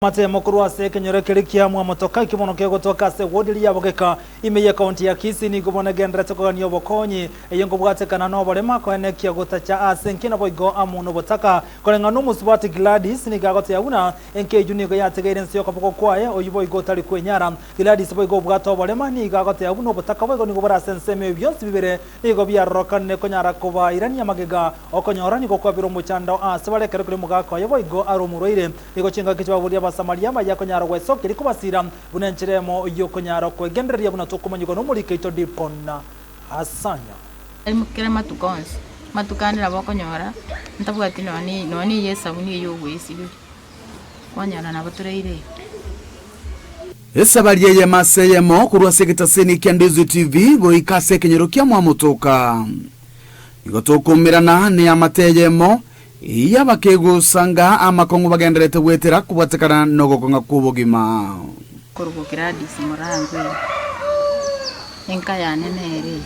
Amatemo korwa ase ekenyoro keria kia Mwamotoka ekio bono kegotoka ase ewodi eria ya Bogeka ime y'ekaunti ya Kisii nigo bono egendererete kogania obokonyi eye nkobwatekana noborema koenekia gotacha ase enki naboigo amo nobotaka. Koreng'ana nomosubati Gladys nigo agoteba buna enki eyio nigo yategeire ense y'okoboko kwaye oyio boigo otari kwenyara. Gladys boigo obwate oborema nigo agoteba buna obotaka boigo nigo bore ase ensemo ebio bionsi bibere nigo biarorokanire konyara kobairania magega okonyora nigo kwabire omochando ase bare ekero keria omogaka oye boigo are omorwaire. Nigo chingaki chibaboria Abasamaria amayia konyara gwesokia rikobasira, buna enchera emo y'okonyara kwegendereria buna tokomanyigwa nomoriko oito Dipon Asanya. Kera amatuko onsi, amatuko ande nabo okonyora ntabwati nonye nonye eye esabuni eye ogoesiberia, kwanyora nabo toraire iga. Esabari eyemo ase eyemo korwa ase egetaseni kia Ndizi TV goika ase ekenyoro kia Mwamotoka. Nigo tokoumerana neamate eyemo Eyio abakegosanga amakong'u bagendererete goetera kobwatekana nogokong'a kw'obogima. Korwa Gladys Murangwa eye, enka yane nere eye.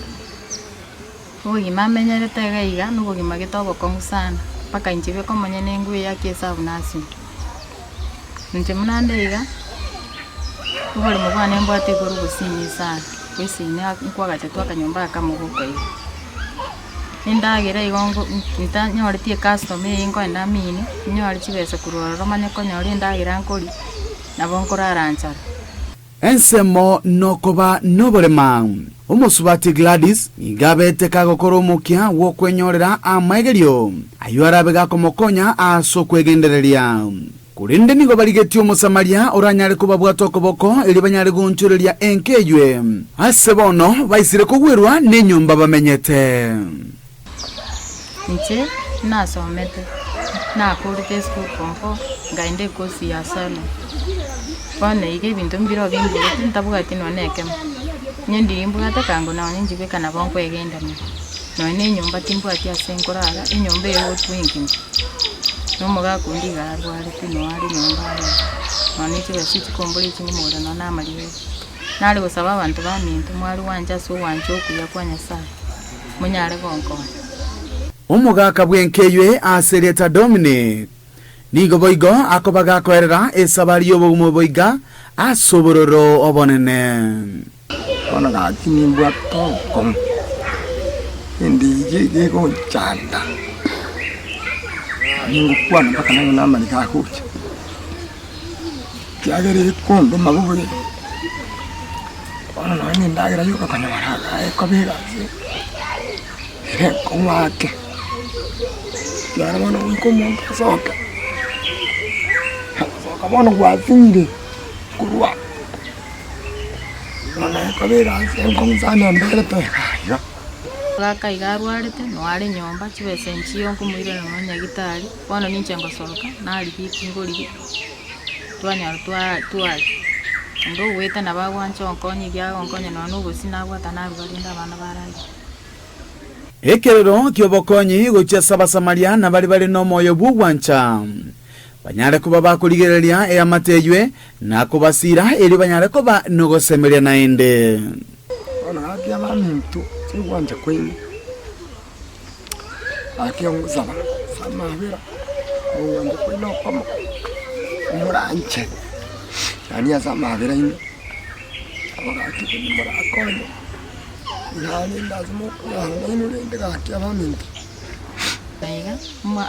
Obogima amenyerete iga iga nobogima gete obokong'u sana, mpaka inche bweka omonyene ngweyake esabu nasima. Inche buna nde iga, oboremo bwane mbwate igoro obosinyi sana, bwesinyi nkwagacha twakanyomba akamo goka iga. Endagera igo nko ntanyoreti ecustomer eye nkoenda mine, nyore chibesa korwa ororo manye konyora endagera nkoria, nabo nkorara nchara. Ensemo nokoba noborema. Omosubati Gladys nigo abete kagokora omokia bw'okwenyorera amaegerio ayio arabe gakomokonya ase okwegendereria. Korende nigo barigetie Omosamaria oranyare kobabwata okoboko erio banyare goonchoreria enka eywe. Ase bono baisire kogwerwa nenyomba bamenyete. Inche nasomete, nakorete esukuru form four, nkaenda ekosi ya salon. Bono iga ebinto mbire bimburete ntabwati nonye na ekemo. Onye ndiria mbwate kango nonye nchibeka nabo nkoegenda mono. Nonye na enyomba timbwati ase nkorara, enyomba eye egotwa engima. Na omogaka onde iga arwarete noo are nyomba aye, nonye ne chibesa chikombora eching'umore nonye na amariogo. Nare gosaba abanto baminto mware gwancha ase ogwancha okuya kwa Nyasaye, monyare gonkonya. Omogaka bw'enka eywe ase erieta Dominic nigo boigo akoba gakoerera esabari y'obogima obo iga ase obororo obonene. Bono gaki nimbwate obokong'u, endiicho eyio egonchanda, ningokwana mpaka nanye namariga agocha, ekiagera ekondoma bobe, bono nonye na endagera yoka konyora iga ekoba egasi ere enkong'u ake, ekiagera bono goika omonto asoke, agosoka bono gwasinyire korwa. Bono ekoba egasi enkong'u sana emberete iga iga. Omogaka iga arwarete, noo are nyomba, chibesa nchiyo nkomoirera nonya nyagitari, bono ninche ngosoka, narigia eki nkorigia, twanyora twa twaria. Onde ogoeta nabo agwancha onkonye ekiagera agonkonya nonya na obosie nabwata naruga rende abana bararire. Ekerero ki'obokonyi gochia ase Abasamaria na baria bare nomoyo bw'ogwancha. Banyare koba bakorigereria eamate eywe, na kobasiira, erio banyare koba nogosemeria naende. Bono gaki abaminto tigwancha kwaino, gaki ongosaba ase amabera, ogwancha kwaino okomo, moranche, yaani ase amabera aino, nabo gaki buna morakonye, narende ase mokonyara nainwe rende gaki abaminto. Na iga,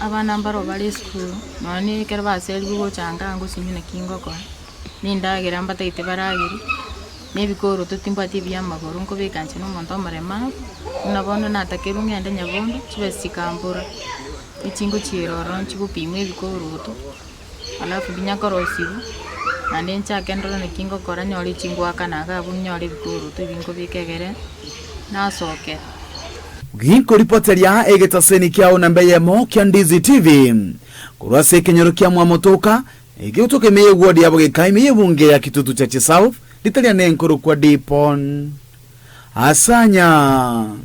abana mbarabwo bare esukuru, nonya na ekero baserigwe gocha nka ngosinywa naki ngokora, na endagera mbatagete baragerie, na ebikoroto timbwati ebiya amagoro nkobeka inche na omonto omoremaru, buna bono natakerwe ng'ende nyabondo, chibesa chikambora, echingochiera ororo nchigopimwa ebikoroto, alafu mbinya korosiwa, naende nchake ndore naki ngokora nyore chingoakana iga abwo nyore ebikoroto ebi nkobeka egere nasokera. Ginkoripoteria egetaseni kiao namba eyemo kia Ndizi TV korwa ase ekenyoro kia Mwamotoka, egegotoka ime y'eward ya Bogeka ime y'ebunge ya Kitutu Chache South, ritari ane nkorokwa Dipon Asanya.